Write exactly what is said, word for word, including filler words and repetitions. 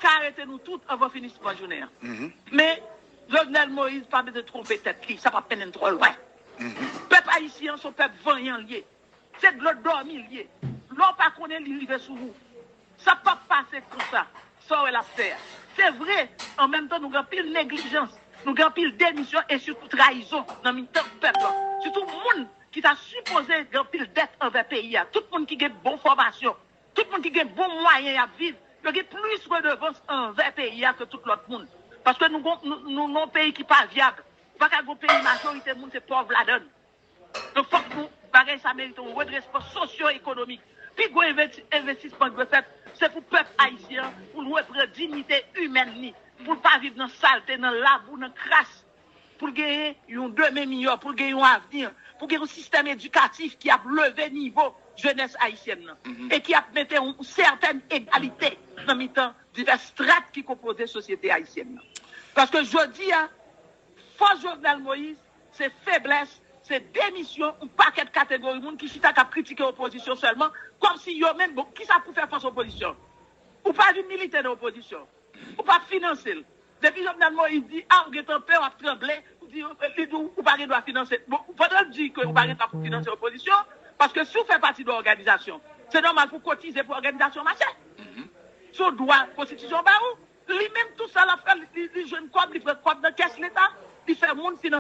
ka arete nou tout anvan finisman jounen an. Men, Jovenel Moïse pa bezwen twonpe tèt li, sa p ap mennen n twò lwen. Pèp ayisyen an se yon pèp vanyan l ye. Se dlo dòmi l ye. Lè w pa konnen li rive sou ou. Sa p ap pase konsa. Sa w wè l ap fè a. Se vre, an menm tan nou gen anpil neglijans, nou gen anpil demisyon e sitou trayizon nan mitan pèp la. Sitou moun ki ta sipoze gen anpil dèt anvè peyi a. Tout moun ki gen bon fòmasyon, tout moun ki gen bon mwayen y ap viv, yo gen plis redevans anvè peyi a ke tout lòt moun. Paske nou gon- nou nou nan yon peyi ki pa vyab. Ou pa ka gen yon peyi majorite moun se pòv ladan l. Donk fòk nou, bagay sa merite yon redresman sosyo-ekonomik. Pi gwo envesti- envestisman ki dwe fèt, se pou pèp ayisyen an, pou l reprann diyite imèn li, pou l pa viv nan salte, nan labou, nan kras, pou l genyen yon demen miyò, pou l genyen yon avni, pou gen yon sistèm edikatif ki ap leve nivo jenès ayisyèn nan e ki ap mete yon sètèn egalite nan mitan divès strat ki konpoze sosyete ayisyèn nan. Paske jodi a, fòs Jovenel Moïse, se feblès, se demisyon yon pakèt kategori moun ki chita k ap kritike opozisyon sèlman, kòmsi yo menm, bon, kisa pou fè fas opozisyon? Ou pa vin milite nan opozisyon. Ou p ap finanse l. Depi Jovenel Moïse di, a, ou gentan pè, w ap tranble, ou di, li di w, ou pa gen dwa finanse. Bon, pandan l di ke ou pa gen dwa pou finanse opozisyon, paske si w fè pati de òganizasyon, se nòmal pou w kotize pou òganizasyon mache. Se yon dwa konstitisyon ba ou. Li menm, tou sa l ap fè, li, li, li jwenn kòb, li pran kòb nan kès Leta, li fè moun finanse.